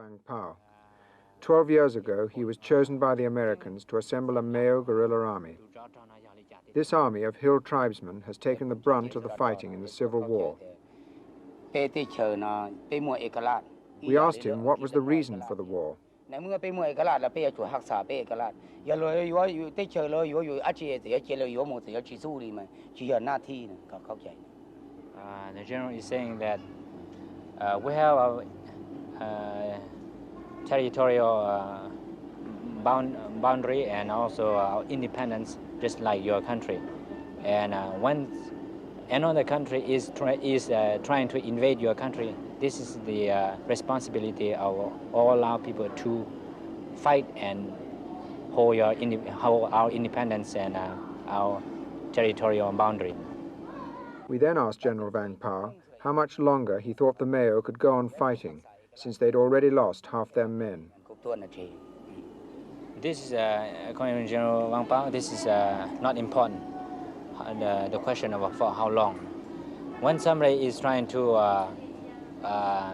Vang Pao. Twelve years ago, he was chosen by the Americans to assemble a Miao guerrilla army. This army of hill tribesmen has taken the brunt of the fighting in the civil war. We asked him what was the reason for the war. ໃນເມື່ອເປັນເມືອງເອກະລາດ ແລ້ວເປັນຫຍັງຈະຮັກສາເປັນເອກະລາດ? ຢ່າເລີຍ ຢູ່ ຢູ່ເຕເຊີເລີຍ ຢູ່ ຢູ່ອາເຈເຕເຈີເລີຍ ຢູ່ໝົດເຕເຈີຊິຊູລີມັນຊິເຮັດໜ້າທີ່ນະ ເຂົາເຂົ້າໃຈ. Uh, the general is saying that, uh, we have a, uh, territorial, uh, bound-, boundary and also our independence, just like your country. And, uh, when another country is try-, is, uh, trying to invade your country, this is the, uh, responsibility of all our people to fight and hold your inde-, hold our independence and, uh, our territorial boundary. We then asked General Vang Pao how much longer he thought the Miao could go on fighting, since they'd already lost half their men. This is, uh, according to General Vang Pao, this is, uh, not important, uh, the, the question of for how long. When somebody is trying to, uh, uh,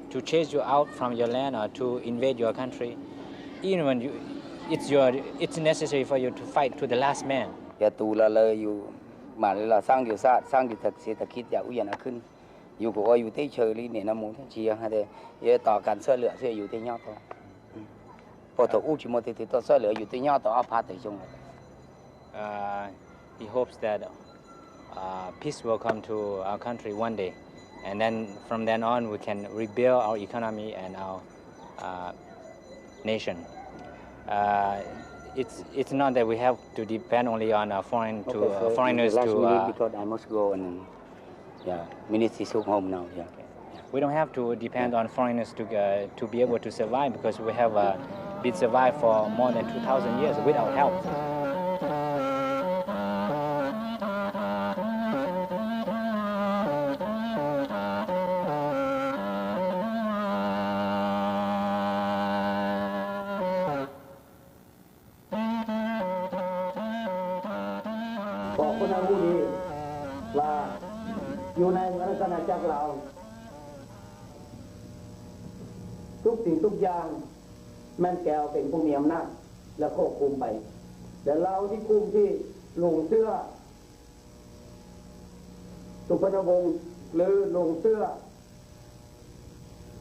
to chase you out from your land or to invade your country, even when you, it's your, it's necessary for you to fight to the last man. ຢ່າຕູລະເລີຍຢູ່ ມາເລີຍລະສ້າງຢູ່ຊາດ ສ້າງຢູ່ເສດຖະກິດ ຢ່າອຸຍານາຂຶ້ນ ຢູ່ກໍວ່າຢູ່ເຕເຊີລີນີ້ນຳໝູ່ເຊຍ ຫາແຕ່ຕໍ່ການຊ່ວຍເຫຼືອ ຊ່ວຍຢູ່ເຕຍອດຕໍ່ ປະໂທອຸຈິໂມຕິຕິຕໍ່ຊ່ວຍເຫຼືອຢູ່ເຕຍອດຕໍ່ອາພາເຕຊົງ. Uh, he hopes that, uh, peace will come to our country one day, and then from then on we can rebuild our economy and our, uh, nation. Uh, it's, it's not that we have to depend only on, uh, foreign to, uh, foreigners to, uh, because I must go and, yeah, ministry took home now, yeah. We don't have to depend on foreigners to, uh, to be able to survive because we have, uh, been survived for more than two thousand years without help. ຂໍຄົນໃຫ້ຮູ້ດີວ່າ ຢູ່ໃນອານາຈັກລາວ ທຸກສິ່ງທຸກຢ່າງແມ່ນແກວເປັນຜູ້ມີອຳນາດ ແລະ ຄວບຄຸມໄປ ແລະ ລາວທີ່ຄຸມທີ່ຫຼົງເຊື່ອ ສຸພັນນະວົງ ຫຼື ຫຼົງເຊື່ອ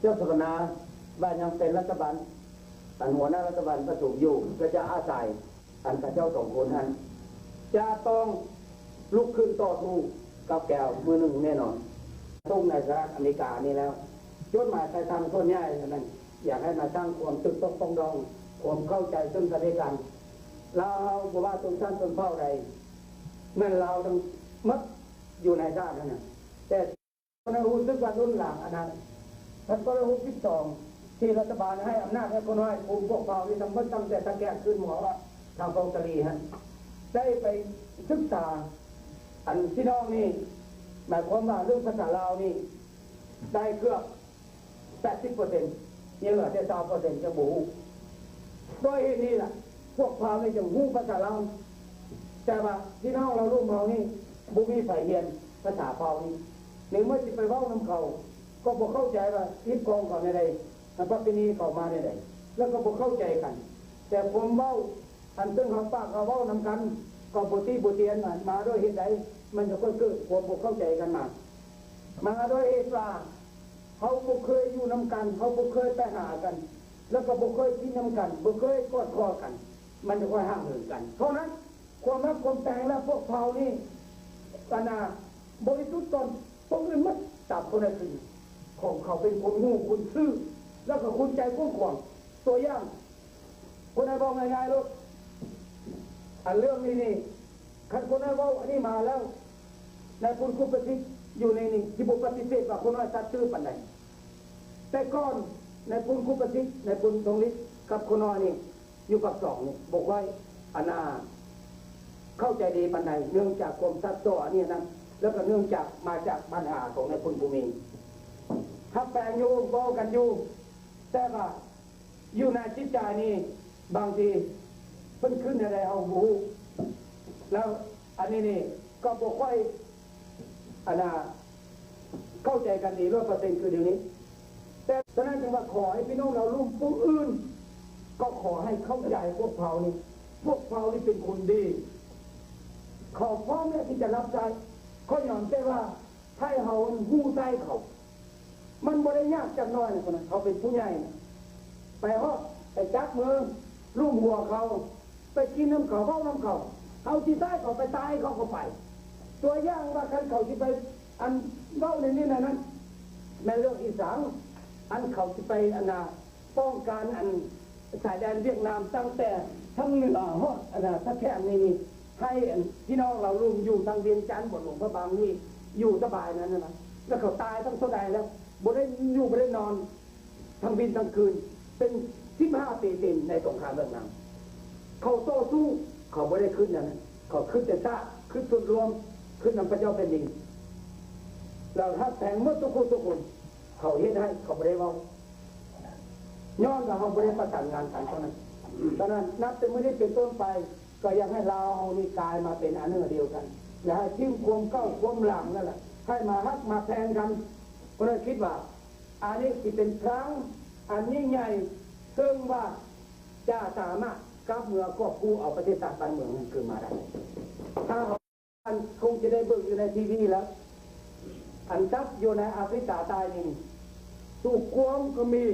ເຈົ້າສະຫວັນນາ ວ່າຍັງເປັນລັດຖະບານ ອັນຫົວໜ້າລັດຖະບານປະຊຸມຢູ່ ກໍຈະອາໄສອັນຂະເຈົ້າສອງຄົນຫັ້ນ ຈະຕ້ອງລຸກຂຶ້ນຕໍ່ສູ້ກັບແກວມື້ໜຶ່ງແນ່ນອນ. ສົ່ງໃນສະຫະລັດອາເມລິການີ້ແລ້ວ ຈົດໝາຍປາຍທາງສ່ວນໃຫຍ່ນັ້ນ ຢາກໃຫ້ມາສ້າງຄວາມຕຶກຕົກປອງດອງ ຄວາມເຂົ້າໃຈເຊິ່ງກັນແລະກັນ. ລາວບໍ່ວ່າຊົນຊັ້ນຊົນເຜົ່າໃດ ແມ່ນລາວທັງໝົດຢູ່ໃນສະຫະລັດນັ້ນນະ ແຕ່ ຂ້ອຍຮູ້ສຶກວ່າລຸ້ນຫຼັງອັນນັ້ນ ພັນເກົ້າຮ້ອຍຫົກສິບສອງ ທີ່ລັດຖະບານໃຫ້ອຳນາດໃຫ້ຄົນນ້ອຍຄຸມພວກເຜົ່ານີ້ທັງໝົດ ຕັ້ງແຕ່ຕາແກນຂຶ້ນມາຮອດທາງຟອງສາລີຫັ້ນ ໄດ້ໄປສຶກສາ ອັນພີ່ນ້ອງນີ້ ໝາຍຄວາມວ່າເລື່ອງພາສາລາວນີ້ ໄດ້ເກືອບ ແປດສິບເປີເຊັນ ຍັງເຫຼືອແຕ່ຊາວເປີເຊັນຍັງບໍ່ຮູ້. ດ້ວຍເຫດນີ້ລະ ພວກພາວນີ້ຈຶ່ງຮູ້ພາສາລາວ ແຕ່ວ່າພີ່ນ້ອງລາວລຸ່ມເຮົານີ້ ບໍ່ມີໃຜຮຽນພາສາພາວນີ້ ໃນເມື່ອຊິໄປເວົ້ານຳເຂົາ ກໍບໍ່ເຂົ້າໃຈວ່າຮີດຄອງເຂົາແນວໃດ ແລະ ປະເພນີເຂົາມາແນວໃດ ແລ້ວກໍບໍ່ເຂົ້າໃຈກັນ. ແຕ່ຄວາມເວົ້າ ອັນເຊິ່ງເຮົາປາກເຮົາເວົ້ານຳກັນ ກໍບໍ່ຕິບໍ່ຕຽນວ່າມາດ້ວຍເຫດໃດ ມັນຈະຄ່ອຍເກີດຄວາມບໍ່ເຂົ້າໃຈກັນມາ. ມາດ້ວຍເຫດວ່າ ເຮົາບໍ່ເຄີຍຢູ່ນຳກັນ ເຮົາບໍ່ເຄີຍໄປຫາກັນ ແລ້ວກໍບໍ່ເຄີຍກິນນຳກັນ ບໍ່ເຄີຍກອດຄໍກັນ ມັນຈະຄ່ອຍຫ່າງເຫີນກັນເທົ່ານັ້ນ. ຄວາມຮັກຄວາມແພງ ແລະ ພວກເຜົ່ານີ້ ອັນນ່າ ບໍລິສຸດຕອນພວກອື່ນໝົດ ຕາມຄົນໃດຄື ຂອງເຂົາເປັນຄົນຮູ້ຄົນຊື່ ແລ້ວກໍຄົນໃຈກວ້າງຂວາງ. ຕົວຢ່າງ ຄົນໃດເວົ້າງ່າຍໆໂລດ ອັນເລື່ອງນີ້ນີ້ ຄັນຄົນໃດເວົ້າອັນນີ້ມາແລ້ວ ນາຍພົນຄູປະສິດຢູ່ໃນນີ້ ຊິບໍ່ປະຕິເສດວ່າຄົນນ້ອຍສັດຊື່ປານໃດ. ແຕ່ກ່ອນນາຍພົນຄູປະສິດ ນາຍພົນທອງລິດ ກັບຄົນນ້ອຍນີ້ ຢູ່ປາກຊ່ອງນີ້ ບໍ່ຄ່ອຍ ອັນນ່າ ເຂົ້າໃຈດີປານໃດ ເນື່ອງຈາກຄວາມສັດສໍ້ອັນນີ້ນັ້ນ ແລ້ວກໍເນື່ອງຈາກມາຈາກບັນຫາຂອງນາຍພົນຜູ້ມີ ຮັກແພງຢູ່ ເວົ້າກັນຢູ່ ແຕ່ວ່າ ຢູ່ໃນຈິດໃຈນີ້ ບາງທີເພິ່ນຄິດແນວໃດເຮົາບໍ່ຮູ້ ແລ້ວອັນນີ້ນີ້ກໍບໍ່ຄ່ອຍ ອັນນ່າ ເຂົ້າໃຈກັນດີຮ້ອຍເປີເຊັນຄືດຽວນີ້. ແຕ່ສະນັ້ນຈຶ່ງວ່າຂໍໃຫ້ພີ່ນ້ອງລາວລຸ່ມຜູ້ອື່ນ ກໍຂໍໃຫ້ເຂົ້າໃຈພວກເຮົານີ້ ພວກເຮົານີ້ເປັນຄົນດີ ເຂົາພ້ອມແລ້ວທີ່ຈະຮັບໃຊ້. ຂໍຍ້ອນແຕ່ວ່າໃຫ້ເຮົາຮູ້ໃຈເຂົາ ມັນບໍ່ໄດ້ຍາກຈັກໜ້ອຍນະ ຄົນນັ້ນເຂົາເປັນຜູ້ໃຫຍ່ນະ ໄປຮອດ ໄປຈັບມືລູບຫົວເຂົາ ໄປກິນນຳເຂົາ ເວົ້ານຳເຂົາ ເຮົາຊິຕາຍເຂົາໄປ ຕາຍເຂົາກໍໄປ. ຕົວຢ່າງວ່າຄັນເຂົາຊິໄປ ອັນເວົ້າໃນນີ້ນັ້ນ ແມ່ນເລື່ອງອີ່ສັງ ອັນເຂົາຊິໄປ ອັນນ່າ ປ້ອງກັນ ອັນຊາຍແດນຫວຽດນາມ ຕັ້ງແຕ່ທາງເໜືອຮອດ ອັນນ່າ ຕະແຄງນີ້ ໃຫ້ ອັນ ພີ່ນ້ອງລາວລຸ່ມຢູ່ທາງວຽງຈັນ ບົວຫຼວງພະບາງນີ້ ຢູ່ສະບາຍນັ້ນນະ ແລ້ວເຂົາຕາຍຕັ້ງເທົ່າໃດແລ້ວ ບໍ່ໄດ້ຢູ່ບໍ່ໄດ້ນອນ ທັງເວັນທັງຄືນ ເປັນສິບຫ້າປີເຕັມໃນສົງຄາມຫວຽດນາມ ເຂົາຕໍ່ສູ້ ເຂົາບໍ່ໄດ້ຄິດແນວນັ້ນ ເຂົາຄິດແຕ່ຊາດ ຄິດສ່ວນລວມ ຄິດນຳພະເຈົ້າແຜ່ນດິນ ແລ້ວຮັກແພງໝົດທຸກຄົນທຸກຄົນ ເຂົາເຮັດໃຫ້ ເຂົາບໍ່ໄດ້ເວົ້າ ຍ້ອນວ່າເຮົາບໍ່ໄດ້ປະສານງານກັນເທົ່ານັ້ນ. ສະນັ້ນ ນັບແຕ່ມື້ນີ້ເປັນຕົ້ນໄປ ກໍຢາກໃຫ້ລາວເຮົານີ້ກາຍມາເປັນອັນໜຶ່ງອັນດຽວກັນ ຢ່າໃຫ້ຖິ້ມຄວາມເກົ່າຄວາມຫຼັງນັ້ນລະ ໃຫ້ມາຮັກມາແພງກັນ. ເພາະນັ້ນຄິດວ່າ ອັນນີ້ຊິເປັນພລັງອັນຍິ່ງໃຫຍ່ ເຊິ່ງວ່າຈະສາມາດກັບເມືອກອບກູ້ເອົາປະເທດຊາດບ້ານເມືອງນັ້ນຄືນມາໄດ້. ຖ້າເຮົາ ອັນຄົງຈະໄດ້ເບິ່ງຢູ່ໃນທີວີແລ້ວ ອັນຈັບຢູ່ໃນອາຟຣິກາໃຕ້ນີ້ ຕູ້ກວາງກໍມີ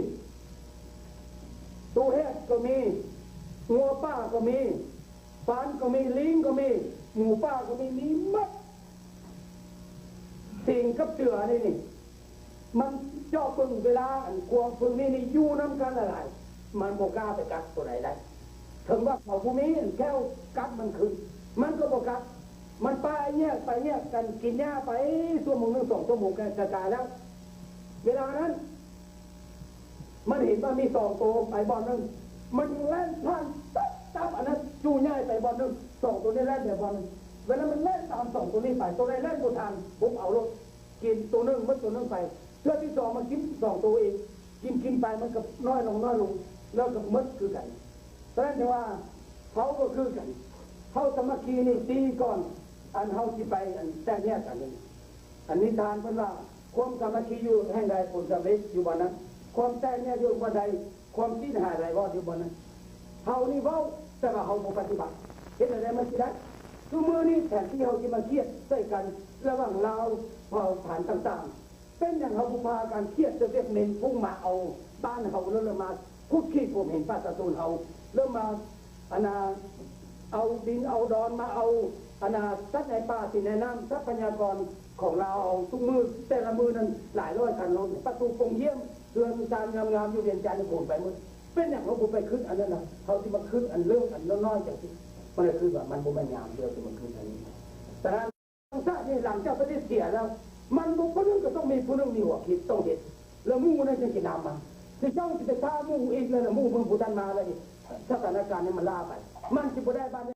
ຕູ້ແຮດກໍມີ ງົວປ່າກໍມີ ຟານກໍມີ ລີງກໍມີ ໝູປ່າກໍມີ ມີໝົດ. ສິງກັບເສືອນີ້ນີ້ ມັນເຈາະເບິ່ງເວລາ ອັນກວາງເພິ່ນນີ້ນີ້ຢູ່ນຳກັນຫຼາຍໆ ມັນບໍ່ກ້າໄປກັດຕົວໃດໄດ້. ເຖິງວ່າເຂົາບໍ່ມີແຂ້ວກັດມັນຂຶ້ນ ມັນກໍບໍ່ກັດ ມັນໄປແຍກ ໄປແຍກກັນກິນຫຍ້າໄປຊົ່ວໂມງໜຶ່ງສອງຊົ່ວໂມງກໍກາຍແລ້ວ. ເວລານັ້ນ ມັນເຫັນວ່າມີສອງໂຕໄປບ່ອນໜຶ່ງ ມັນແລ່ນຜ່ານຕັບໆ ອັນນັ້ນຈູໃຫຍ່ໄປບ່ອນໜຶ່ງ ສອງໂຕນີ້ແລ່ນໄປບ່ອນໜຶ່ງ. ເວລາມັນແລ່ນຕາມສອງໂຕນີ້ໄປ ໂຕໃດແລ່ນບໍ່ທັນ ປຸບເອົາໂລດ ກິນໂຕໜຶ່ງ ໝົດໂຕໜຶ່ງໄປ. ເທື່ອທີສອງມາກິນສອງໂຕອີກ ກິນ ກິນໄປ ມັນກໍນ້ອຍລົງ ນ້ອຍລົງ ແລ້ວກໍໝົດຄືກັນ. ສະນັ້ນຈັ່ງວ່າ ເຮົາກໍຄືກັນ ເຮົາສາມັກຄີນີ້ດີກ່ອນ ອັນເຮົາຊິໄປ ອັນແຕກແຍກກັນນີ້. ອັນນິທານເພິ່ນວ່າ ຄວາມສາມັກຄີຢູ່ແຫ່ງໃດ ຜົນສຳເລັດຢູ່ບ່ອນນັ້ນ ຄວາມແຕກແຍກຢູ່ບ່ອນໃດ ຄວາມຊີ້ນຫາຍໄລວອດຢູ່ບ່ອນນັ້ນ. ເຮົານີ້ເວົ້າ ແຕ່ວ່າເຮົາບໍ່ປະຕິບັດ ເຮັດແນວໃດມັນຊິໄດ້? ຊຸມື້ນີ້ແທນທີ່ເຮົາຊິມາຄຽດໃສ່ກັນ ລະຫວ່າງລາວເຜົ່າພັນຕ່າງໆ ເປັນຫຍັງເຮົາບໍ່ພາກັນຄຽດແຕ່ວຽກເມັນພຸ້ງມາເອົາບ້ານເຮົາ ແລ້ວມາຂຸດຂີ່ຂົ່ມເຫັນປະຊາຊົນເຮົາ ແລ້ວມາ ອັນນ່າ ເອົາດິນເອົາດອນມາເອົາ ອັນນ່າ ສັດໃນປ່າ ສິ່ງໃນນ້ຳ ຊັບພະຍາກອນຂອງລາວເຮົາທຸກມື້ ແຕ່ລະມື້ນັ້ນຫຼາຍຮ້ອຍຄັນລົດ ປະຕູໂປ່ງຢ້ຽມ ເຮືອນຊານງາມໆຢູ່ວຽງຈັນໂຂນໄປໝົດ. ເປັນຫຍັງເຮົາບໍ່ໄປຄຶດອັນນັ້ນນະ? ເຮົາຊິມາຄຶດອັນເລື່ອງອັນນ້ອຍໆ ຈັ່ງຊີ້ ມັນກໍຄືວ່າມັນບໍ່ແມ່ນຍາມທີ່ເຮົາຊິມາຄຶດອັນນີ້. ສະນັ້ນ ຊາດນີ້ຫຼັງຈາກປະເທດເສຍແລ້ວ ມັນບໍ່ ຜູ້ໜຶ່ງກໍຕ້ອງມີ ຜູ້ໜຶ່ງມີຫົວຄິດຕ້ອງເຮັດ ແລ້ວໝູ່ນັ້ນຈຶ່ງຊິນຳມາ. ຊິເຈົ້າຊິໄປຖ້າໝູ່ອີກ ແລ້ວໝູ່ເບິ່ງຜູ້ທັນມາແລ້ວນີ້ ສະຖານະການນີ້ມັນລ້າໄປ ມັນຊິບໍ່ໄດ້ບ້ານ